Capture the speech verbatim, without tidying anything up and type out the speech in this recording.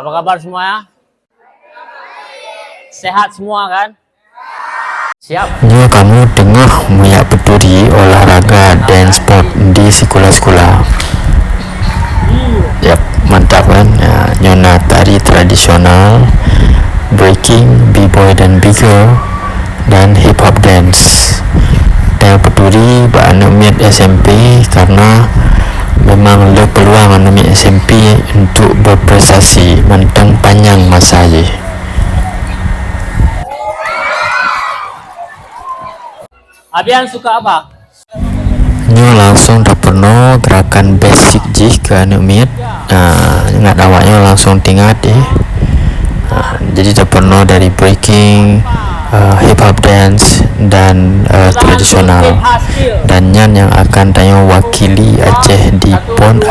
Apa kabar semua ya? Sehat semua kan? Siap. Nyoe kamoe teungoh meuyak peuturi olahraga dance pop di sikula-sikula. Yap, mantap kan? Ya, nyoe na tari tradisional, breaking, b-boy dan b-girl, dan hip hop dance. Nyang peuturi bak aneuk miet S M P karena memang le peluang aneuk miet S M P untuk berprestasi mantong panyang masa jih. Abian suka apa? Nyoe langsung tapeurunoe gerakan basic jih keu aneuk miet. Ah, ingat awak nyoe langsung tingat eh. Ah, jadi tapeurunoe dari breaking, ah, hip hop dance dan, ah, tradisional. Dan nyan yang akan tanyoe wakili Aceh di pon